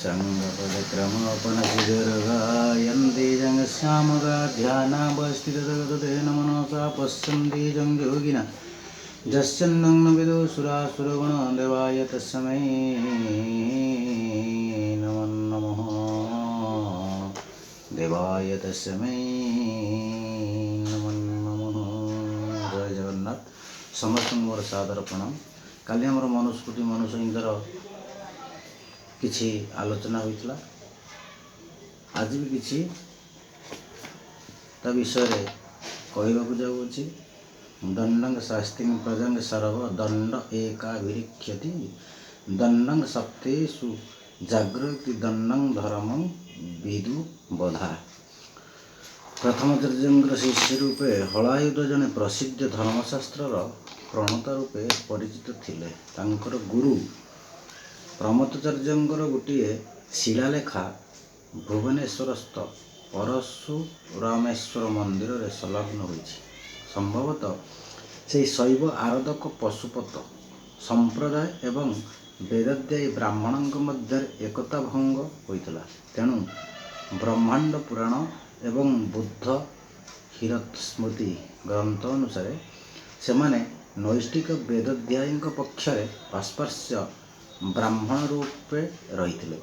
सङ्गपदक्रमोपनसिदुर्गायन्ति जङ्गश्यामगाध्यानावस्थितगततेन मनसा पश्यन्ति जङ्योगिना जस्यन्नं न विदु सुरासुरगुण देवाय तस्मै नमो नमः। ଦେବାୟ ତସ୍ମୈ ନମୋ ନମଃ। ଜୟ ଜଗନ୍ନାଥ। ସମସ୍ତଙ୍କୁ ମୋର ସାଦର ପ୍ରଣାମ। କାଲି ଆମର ମନୁସ୍ମୃତି ମନୁସଂହିତାର କିଛି ଆଲୋଚନା ହୋଇଥିଲା। ଆଜି ବି କିଛି ତା ବିଷୟରେ କହିବାକୁ ଯାଉଅଛି। ଦଣ୍ଡଂ ଶାସ୍ତିଂ ପ୍ରଜଂ ସରବ ଦଣ୍ଡ ଏକାଭିରୀକ୍ଷତି ଦଣ୍ଡଂ ସପ୍ତେଷୁ ଜାଗୃତି ଦଣ୍ଡଂ ଧର୍ମଂ ବିଦୁ ବଧା। ପ୍ରଥମାଚାର୍ଯ୍ୟଙ୍କର ଶିଷ୍ୟ ରୂପେ ହଳାୟୁଧ ଜଣେ ପ୍ରସିଦ୍ଧ ଧର୍ମଶାସ୍ତ୍ରର ପ୍ରଣତା ରୂପେ ପରିଚିତ ଥିଲେ। ତାଙ୍କର ଗୁରୁ ପ୍ରମତ୍ତାଚାର୍ଯ୍ୟଙ୍କର ଗୋଟିଏ ଶିଳାଲେଖା ଭୁବନେଶ୍ୱରସ୍ଥ ପରଶୁରାମେଶ୍ୱର ମନ୍ଦିରରେ ସଂଲଗ୍ନ ହୋଇଛି। ସମ୍ଭବତଃ ସେହି ଶୈବ ଆରାଧକ ପଶୁପତ ସମ୍ପ୍ରଦାୟ ଏବଂ ବେଦାଧ୍ୟାୟୀ ବ୍ରାହ୍ମଣଙ୍କ ମଧ୍ୟରେ ଏକତା ଭଙ୍ଗ ହୋଇଥିଲା। ତେଣୁ ବ୍ରହ୍ମାଣ୍ଡ ପୁରାଣ ଏବଂ ବୁଦ୍ଧ ହିରତ ସ୍ମୃତି ଗ୍ରନ୍ଥ ଅନୁସାରେ ସେମାନେ ନୈଷ୍ଠିକ ବେଦାଧ୍ୟାୟୀଙ୍କ ପକ୍ଷରେ ଅସ୍ପର୍ଶ୍ୟ ବ୍ରାହ୍ମଣ ରୂପେ ରହିଥିଲେ।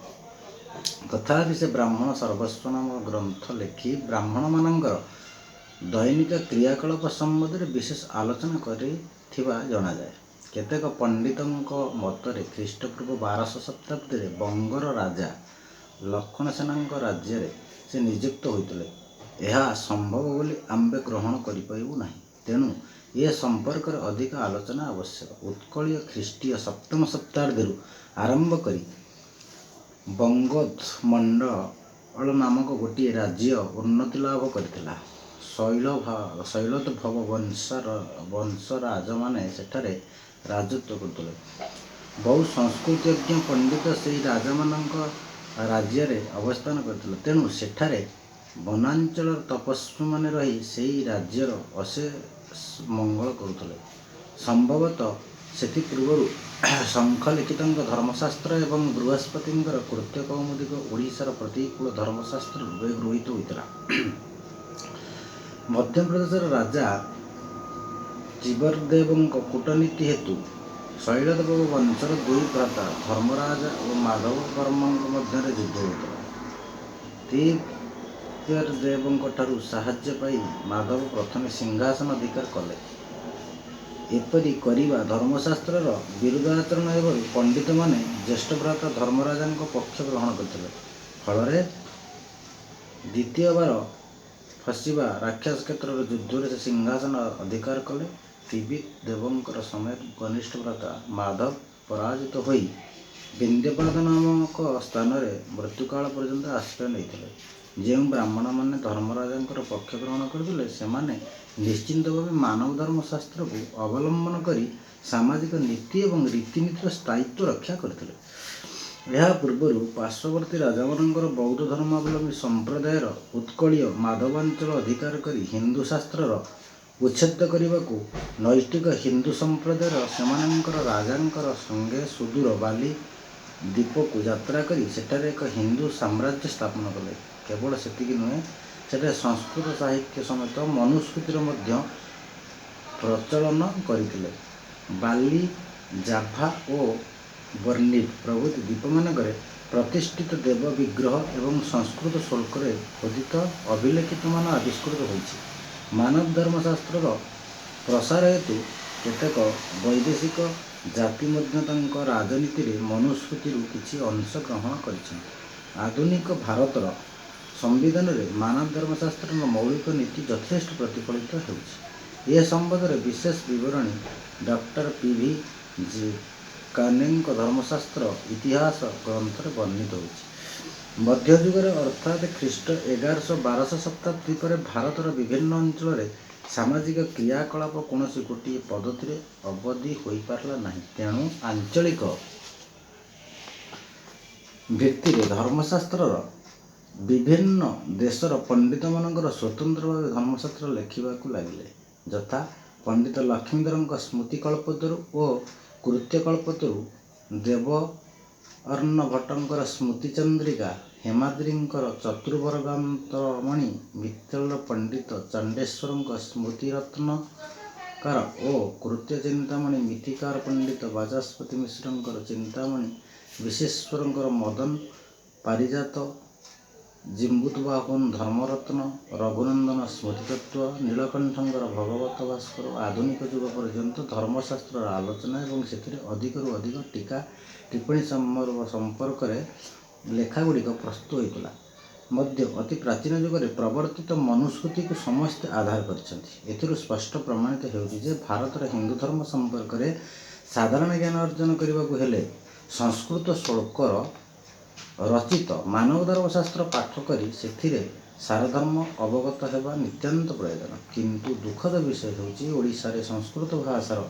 ତଥାପି ସେ ବ୍ରାହ୍ମଣ ସର୍ବସ୍ୱ ନାମକ ଗ୍ରନ୍ଥ ଲେଖି ବ୍ରାହ୍ମଣମାନଙ୍କର ଦୈନିକ କ୍ରିୟାକଳାପ ସମ୍ବନ୍ଧରେ ବିଶେଷ ଆଲୋଚନା କରିଥିବା ଜଣାଯାଏ। କେତେକ ପଣ୍ଡିତଙ୍କ ମତରେ ଖ୍ରୀଷ୍ଟପୂର୍ବ 1200 ଶତାବ୍ଦୀରେ ବଙ୍ଗର ରାଜା ଲକ୍ଷ୍ମଣସେନଙ୍କ ରାଜ୍ୟରେ ସେ ନିଯୁକ୍ତ ହୋଇଥିଲେ। ଏହା ସମ୍ଭବ ବୋଲି ଆମ୍ଭେ ଗ୍ରହଣ କରିପାରିବୁ ନାହିଁ। ତେଣୁ ଏ ସମ୍ପର୍କରେ ଅଧିକ ଆଲୋଚନା ଆବଶ୍ୟକ। ଉତ୍କଳୀୟ ଖ୍ରୀଷ୍ଟୀୟ ସପ୍ତମ ଶତାବ୍ଦୀରୁ ଆରମ୍ଭ କରି ବଙ୍ଗୋଦମଣ୍ଡଳ ନାମକ ଗୋଟିଏ ରାଜ୍ୟ ଉନ୍ନତି ଲାଭ କରିଥିଲା। ଶୈଳୋଦ୍ଭବ ବଂଶରାଜମାନେ ସେଠାରେ ରାଜତ୍ୱ କରୁଥିଲେ। ବହୁ ସଂସ୍କୃତଜ୍ଞ ପଣ୍ଡିତ ସେହି ରାଜାମାନଙ୍କ ରାଜ୍ୟରେ ଅବସ୍ଥାନ କରିଥିଲେ। ତେଣୁ ସେଠାରେ ବନାଞ୍ଚଳର ତପସ୍ୱୀମାନେ ରହି ସେହି ରାଜ୍ୟର ଅଶେଷ ମଙ୍ଗଳ କରୁଥିଲେ। ସମ୍ଭବତଃ ସେଥିପୂର୍ବରୁ ଶଙ୍ଖଲିଖିତଙ୍କ ଧର୍ମଶାସ୍ତ୍ର ଏବଂ ବୃହସ୍ପତିଙ୍କର କୃତ୍ୟକୌମୁଦୀକ ଓଡ଼ିଶାର ପ୍ରତିକୂଳ ଧର୍ମଶାସ୍ତ୍ର ରୂପେ ଗୃହୀତ ହୋଇଥିଲା। ମଧ୍ୟପ୍ରଦେଶର ରାଜା ଚିବରଦେବଙ୍କ କୂଟନୀତି ହେତୁ ଶୈଳୋଦ୍ଭବ ବଂଶର ଦୁଇ ଭ୍ରାତା ଧର୍ମରାଜା ଓ ମାଧବ ବର୍ମାଙ୍କ ମଧ୍ୟରେ ଯୁଦ୍ଧ ହୋଇଥିଲା। ତିବ୍ୟରଦେବଙ୍କଠାରୁ ସାହାଯ୍ୟ ପାଇ ମାଧବ ପ୍ରଥମେ ସିଂହାସନ ଅଧିକାର କଲେ। ଏପରି କରିବା ଧର୍ମଶାସ୍ତ୍ରର ବିରୁଦ୍ଧ ଆଚରଣ ହେବାରୁ ପଣ୍ଡିତମାନେ ଜ୍ୟେଷ୍ଠଭ୍ରାତା ଧର୍ମରାଜାଙ୍କ ପକ୍ଷ ଗ୍ରହଣ କରିଥିଲେ। ଫଳରେ ଦ୍ୱିତୀୟବାର ଫସିବା ରାକ୍ଷସ କ୍ଷେତ୍ରର ଯୁଦ୍ଧରେ ସେ ସିଂହାସନ ଅଧିକାର କଲେ। ତିବିତ ଦେବଙ୍କର ସମୟରେ କନିଷ୍ଠ ଭ୍ରାତା ମାଧବ ପରାଜିତ ହୋଇ ବିନ୍ଦ୍ୟପାଦ ନାମକ ସ୍ଥାନରେ ମୃତ୍ୟୁକାଳ ପର୍ଯ୍ୟନ୍ତ ଆଶ୍ରୟ ନେଇଥିଲେ। ଯେଉଁ ବ୍ରାହ୍ମଣମାନେ ଧର୍ମରାଜାଙ୍କର ପକ୍ଷ ଗ୍ରହଣ କରିଥିଲେ, ସେମାନେ ନିଶ୍ଚିତ ଭାବେ ମାନବ ଧର୍ମଶାସ୍ତ୍ରକୁ ଅବଲମ୍ବନ କରି ସାମାଜିକ ନୀତି ଏବଂ ରୀତିନୀତିର ସ୍ଥାୟିତ୍ୱ ରକ୍ଷା କରିଥିଲେ। ଏହା ପୂର୍ବରୁ ପାର୍ଶ୍ୱବର୍ତ୍ତୀ ରାଜାମାନଙ୍କର ବୌଦ୍ଧ ଧର୍ମାବଲମ୍ବୀ ସମ୍ପ୍ରଦାୟର ଉତ୍କଳୀୟ ମାଧବାଞ୍ଚଳ ଅଧିକାର କରି ହିନ୍ଦୁ ଶାସ୍ତ୍ରର ଉଚ୍ଛେଦ କରିବାକୁ ନୈଷ୍ଠିକ ହିନ୍ଦୁ ସମ୍ପ୍ରଦାୟର ସେମାନଙ୍କର ରାଜାଙ୍କର ସଙ୍ଗେ ସୁଦୂର ବାଲି ଦ୍ୱୀପକୁ ଯାତ୍ରା କରି ସେଠାରେ ଏକ ହିନ୍ଦୁ ସାମ୍ରାଜ୍ୟ ସ୍ଥାପନ କଲେ। କେବଳ ସେତିକି ନୁହେଁ, ସେଠାରେ ସଂସ୍କୃତ ସାହିତ୍ୟ ସମେତ ମନୁସ୍ମୃତିର ମଧ୍ୟ ପ୍ରଚଳନ କରିଥିଲେ। ବାଲି, ଜାଭା ଓ ବର୍ନିବ ପ୍ରଭୃତି ଦ୍ୱୀପମାନଙ୍କରେ ପ୍ରତିଷ୍ଠିତ ଦେବ ବିଗ୍ରହ ଏବଂ ସଂସ୍କୃତ ଶ୍ଲୋକରେ ଖୋଦିତ ଅଭିଲିଖିତମାନ ଆବିଷ୍କୃତ ହୋଇଛି। ମାନବ ଧର୍ମଶାସ୍ତ୍ରର ପ୍ରସାର ହେତୁ କେତେକ ବୈଦେଶିକ ଜାତି ମଧ୍ୟ ତାଙ୍କ ରାଜନୀତିରେ ମନୁସ୍ମୃତିରୁ କିଛି ଅଂଶ ଗ୍ରହଣ କରିଛନ୍ତି। ଆଧୁନିକ ଭାରତର ସମ୍ବିଧାନରେ ମାନବ ଧର୍ମଶାସ୍ତ୍ରର ମୌଳିକ ନୀତି ଯଥେଷ୍ଟ ପ୍ରତିଫଳିତ ହେଉଛି। ଏ ସମ୍ବନ୍ଧରେ ବିଶେଷ ବିବରଣୀ ଡକ୍ଟର ପି ଭି କାନେଙ୍କ ଧର୍ମଶାସ୍ତ୍ର ଇତିହାସ ଗ୍ରନ୍ଥରେ ବର୍ଣ୍ଣିତ ହୋଇଛି। ମଧ୍ୟଯୁଗରେ ଅର୍ଥାତ୍ ଖ୍ରୀଷ୍ଟ 1100 1200 ଶତାବ୍ଦୀ ପରେ ଭାରତର ବିଭିନ୍ନ ଅଞ୍ଚଳରେ ସାମାଜିକ କ୍ରିୟାକଳାପ କୌଣସି ଗୋଟିଏ ପଦ୍ଧତିରେ ଅବଧି ହୋଇପାରିଲା ନାହିଁ। ତେଣୁ ଆଞ୍ଚଳିକ ଭିତ୍ତିରେ ଧର୍ମଶାସ୍ତ୍ରର ବିଭିନ୍ନ ଦେଶର ପଣ୍ଡିତମାନଙ୍କର ସ୍ୱତନ୍ତ୍ର ଭାବେ ଧର୍ମଶାସ୍ତ୍ର ଲେଖିବାକୁ ଲାଗିଲେ। ଯଥା ପଣ୍ଡିତ ଲକ୍ଷ୍ମୀଧରଙ୍କ ସ୍ମୃତି କଳ୍ପତରୁ ଓ କୃତ୍ୟକଳ୍ପତରୁ ଦେବ ଅର୍ଣ୍ଣଭଟ୍ଟଙ୍କର ସ୍ମୃତିଚନ୍ଦ୍ରିକା, ହେମାଦ୍ରିଙ୍କର ଚତୁବର୍ଗାନ୍ତରମଣି, ମିଥିଳାର ପଣ୍ଡିତ ଚଣ୍ଡେଶ୍ୱରଙ୍କ ସ୍ମୃତିରତ୍ନାକର ଓ କୃତ୍ୟଚିନ୍ତାମଣି, ମିଥିକାର ପଣ୍ଡିତ ବାଚସ୍ପତି ମିଶ୍ରଙ୍କର ଚିନ୍ତାମଣି, ବିଶେଶ୍ୱରଙ୍କର ମଦନ ପାରିଜାତ, ଜୀମୂତବାହନ ଧର୍ମରତ୍ନ, ରଘୁନନ୍ଦନ ସ୍ମୃତିତତ୍ତ୍ୱ, ନୀଳକଣ୍ଠଙ୍କର ଭଗବତ ଭାସ୍କର ଓ ଆଧୁନିକ ଯୁଗ ପର୍ଯ୍ୟନ୍ତ ଧର୍ମଶାସ୍ତ୍ରର ଆଲୋଚନା ଏବଂ ସେଥିରେ ଅଧିକରୁ ଅଧିକ ଟୀକା ଟିପ୍ପଣୀ ସମ୍ପର୍କରେ ଲେଖାଗୁଡ଼ିକ ପ୍ରସ୍ତୁତ ହୋଇଥିଲା ମଧ୍ୟ ଅତି ପ୍ରାଚୀନ ଯୁଗରେ ପ୍ରବର୍ତ୍ତିତ ମନୁସ୍ମୃତିକୁ ସମସ୍ତେ ଆଧାର କରିଛନ୍ତି। ଏଥିରୁ ସ୍ପଷ୍ଟ ପ୍ରମାଣିତ ହେଉଛି ଯେ ଭାରତର ହିନ୍ଦୁଧର୍ମ ସମ୍ପର୍କରେ ସାଧାରଣ ଜ୍ଞାନ ଅର୍ଜନ କରିବାକୁ ହେଲେ ସଂସ୍କୃତ ଶ୍ଳୋକର ରଚିତ ମାନବ ଧର୍ମଶାସ୍ତ୍ର ପାଠ କରି ସେଥିରେ ସାରଧର୍ମ ଅବଗତ ହେବା ନିତାନ୍ତ ପ୍ରୟୋଜନ। କିନ୍ତୁ ଦୁଃଖଦ ବିଷୟ ହେଉଛି, ଓଡ଼ିଶାରେ ସଂସ୍କୃତ ଭାଷାର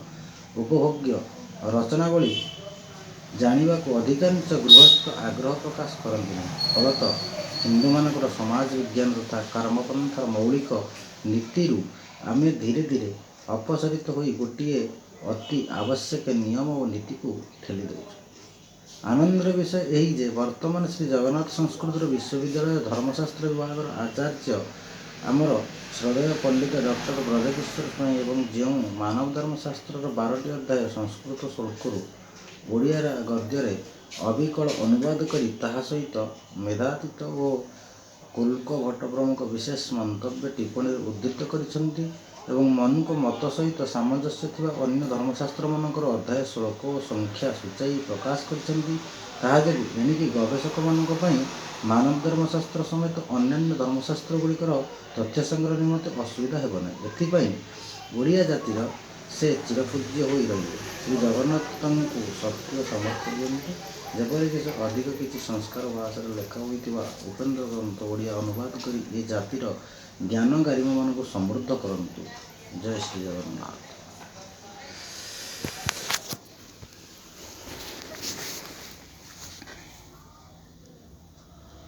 ଉପଭୋଗ୍ୟ ରଚନାବଳୀ ଜାଣିବାକୁ ଅଧିକାଂଶ ଗୃହସ୍ଥ ଆଗ୍ରହ ପ୍ରକାଶ କରନ୍ତି ନାହିଁ। ଫଳତଃ ହିନ୍ଦୁମାନଙ୍କର ସମାଜ ବିଜ୍ଞାନ ତଥା କର୍ମପନ୍ଥାର ମୌଳିକ ନୀତିରୁ ଆମେ ଧୀରେ ଧୀରେ ଅପସରିତ ହୋଇ ଗୋଟିଏ ଅତି ଆବଶ୍ୟକ ନିୟମ ଓ ନୀତିକୁ ଠେଲି ଦେଉଛୁ। ଆନନ୍ଦର ବିଷୟ ଏହି ଯେ ବର୍ତ୍ତମାନ ଶ୍ରୀ ଜଗନ୍ନାଥ ସଂସ୍କୃତ ବିଶ୍ୱବିଦ୍ୟାଳୟ ଧର୍ମଶାସ୍ତ୍ର ବିଭାଗର ଆଚାର୍ଯ୍ୟ ଆମର ଶ୍ରଦ୍ଧେୟ ପଣ୍ଡିତ ଡକ୍ଟର ବ୍ରଜକିଶୋର ସ୍ୱାଇଁ ଏବଂ ଯେଉଁ ମାନବ ଧର୍ମଶାସ୍ତ୍ରର 12ଟି ଅଧ୍ୟାୟ ସଂସ୍କୃତ ଶ୍ଳୋକରୁ ଓଡ଼ିଆ ଗଦ୍ୟରେ ଅବିକଳ ଅନୁବାଦ କରି ତାହା ସହିତ ମେଧାତୀତ ଓ କୋଲ୍କ ଭଟ୍ଟ ପ୍ରମୁଖ ବିଶେଷ ମନ୍ତବ୍ୟ ଟିପ୍ପଣୀରେ ଉଦ୍ଧୃତ କରିଛନ୍ତି ଏବଂ ମନୁଙ୍କ ମତ ସହିତ ସାମଞ୍ଜସ୍ୟ ଥିବା ଅନ୍ୟ ଧର୍ମଶାସ୍ତ୍ରମାନଙ୍କର ଅଧ୍ୟାୟ, ଶ୍ଳୋକ ଓ ସଂଖ୍ୟା ସୂଚାଇ ପ୍ରକାଶ କରିଛନ୍ତି, ତାହା ଯୋଗୁଁ ଏଣିକି ଗବେଷକମାନଙ୍କ ପାଇଁ ମାନବ ଧର୍ମଶାସ୍ତ୍ର ସମେତ ଅନ୍ୟାନ୍ୟ ଧର୍ମଶାସ୍ତ୍ରଗୁଡ଼ିକର ତଥ୍ୟ ସଂଗ୍ରହ ନିମନ୍ତେ ଅସୁବିଧା ହେବ ନାହିଁ। ଏଥିପାଇଁ ଓଡ଼ିଆ ଜାତିର ସେ ଚିରପୂଜ୍ୟ ହୋଇ ରହିବେ। ଶ୍ରୀ ଜଗନ୍ନାଥ ତାଙ୍କୁ ଶକ୍ତି ଓ ସାମର୍ଥ୍ୟ ଦିଅନ୍ତୁ, ଯେପରିକି ସେ ଅଧିକ କିଛି ସଂସ୍କାର ଭାଷାରେ ଲେଖା ହୋଇଥିବା ଉପେନ୍ଦ୍ର ଗ୍ରନ୍ଥ ଓଡ଼ିଆ ଅନୁବାଦ କରି ଏ ଜାତିର ଜ୍ଞାନ ଗାରିମାମାନଙ୍କୁ ସମୃଦ୍ଧ କରନ୍ତୁ। ଜୟ ଶ୍ରୀ ଜଗନ୍ନାଥ।